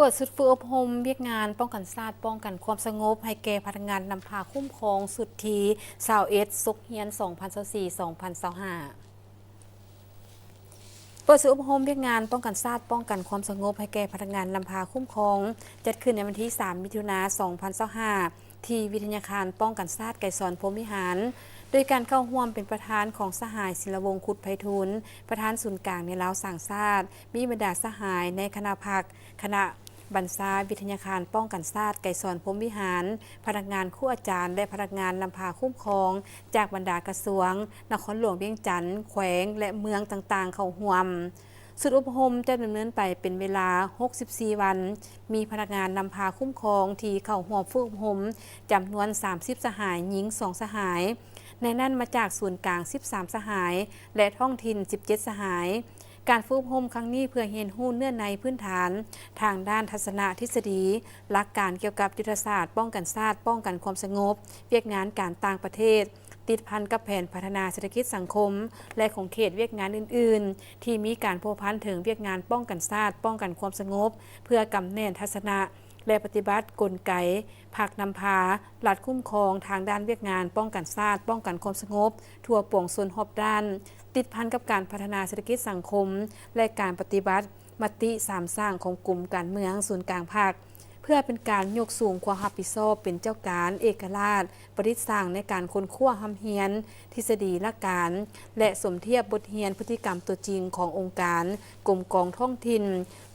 ເປີດຊຸດຝຶກອົບຮົມວຽກງານປ້ອງກັນຊາດ, ປ້ອງກັນຄວາມສະຫງົບ ໃຫ້ແກ່ພະນັກງານນຳພາຄຸ້ມຄອງຊຸດທີຊາວເອັດ ສົກຮຽນສອງພັນຊາວສີ່ ສອງພັນຊາວຫ້າ. ເປີດຊຸດອົບຮົມວຽກງານປ້ອງກັນຊາດ, ປ້ອງກັນຄວາມສະຫງົບ ໃຫ້ແກ່ພະນັກງານນຳພາຄຸ້ມຄອງ ຈັດຂຶ້ນໃນວັນທີສາມ ມິຖຸນາ ສອງພັນຊາວຫ້າ ທີ່ວິທະຍາຄານປ້ອງກັນຊາດໄກສອນ ພົມວິຫານ, ໂດຍການເຂົ້າຮ່ວມເປັນປະທານຂອງສະຫາຍ ສິນລະວົງ ຄຸດໄພທູນ, ປະທານສູນກາງແນວລາວສ້າງຊາດ, ມີບັນດາສະຫາຍໃນຄະນະພັກ, ຄະນະບັນຊາວິທະຍາຄານປ້ອງກັນຊາດໄກສອນ ພົມວິຫານ, ພະນັກງານ, ຄູອາຈານ ແລະ ພະນັກງານນຳພາຄຸ້ມຄອງ ຈາກບັນດາກະຊວງ, ນະຄອນຫຼວງວຽງຈັນ, ແຂວງ ແລະ ເມືອງຕ່າງໆເຂົ້າຮ່ວມ. ຊຸດອົບຮົມຈະດຳເນີນໄປເປັນເວລາຫົກສິບສີ່ວັນ, ມີພະນັກງານນຳພາຄຸ້ມຄອງທີ່ເຂົ້າຮ່ວມຝຶກອົບຮົມຈຳນວນສາມສິບສະຫາຍ, ຍິງສອງສະຫາຍ, ໃນນັ້ນມາຈາກສູນກາງສິບສາມສະຫາຍ ແລະ ທ້ອງຖິ່ນສິບເຈັດສະຫາຍ. ການຝຶກອົບຮົມຄັ້ງນີ້ເພື່ອຮຽນຮູ້ເນື້ອໃນພື້ນຖານທາງດ້ານທັດສະນະທິດສະດີ, ຫຼັກການກ່ຽວກັບຍຸດທະສາດປ້ອງກັນຊາດ, ປ້ອງກັນຄວາມສະຫງົບ, ວຽກງານການຕ່າງປະເທດ, ຕິດພັນກັບແຜນພັດທະນາເສດຖະກິດສັງຄົມ ແລະ ຂົງເຂດວຽກງານອື່ນໆ ທີ່ມີການພົວພັນເຖິງວຽກງານປ້ອງກັນຊາດ, ປ້ອງກັນຄວາມສະຫງົບ, ເພື່ອກຳແໜ້ນທັດສະນະ ແລະ ປະຕິບັດກົນໄກພັກນຳພາ, ລັດຄຸ້ມຄອງທາງດ້ານວຽກງານປ້ອງກັນຊາດ, ປ້ອງກັນຄວາມສະຫງົບທົ່ວປວງຊົນຮອບດ້ານ, ຕິດພັນກັບການພັດທະນາເສດຖະກິດສັງຄົມ ແລະ ການປະຕິບັດມະຕິສາມສ້າງຂອງກົມການເມືອງສູນກາງພັກ. ເພື່ອເປັນການຍົກສູງຄວາມຮັບຜິດຊອບເປັນເຈົ້າການເອກະລາດ, ປະດິດສ້າງໃນການຄົ້ນຄວ້າຮ່ຳຮຽນທິດສະດີຫຼັກການ ແລະ ສົມທຽບບົດຮຽນພຶດຕິກຳຕົວຈິງຂອງອົງການ, ກົມກອງທ້ອງຖິ່ນ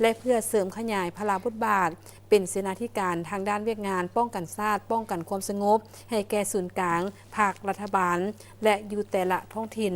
ແລະ ເພື່ອເສີມຂະຫຍາຍພາລະບົດບາດເປັນເສນາທິການທາງດ້ານວຽກງານປ້ອງກັນຊາດ, ປ້ອງກັນຄວາມສະຫງົບ ໃຫ້ແກ່ສູນກາງ, ພັກ, ລັດຖະບານ ແລະ ຢູ່ແຕ່ລະທ້ອງຖິ່ນ.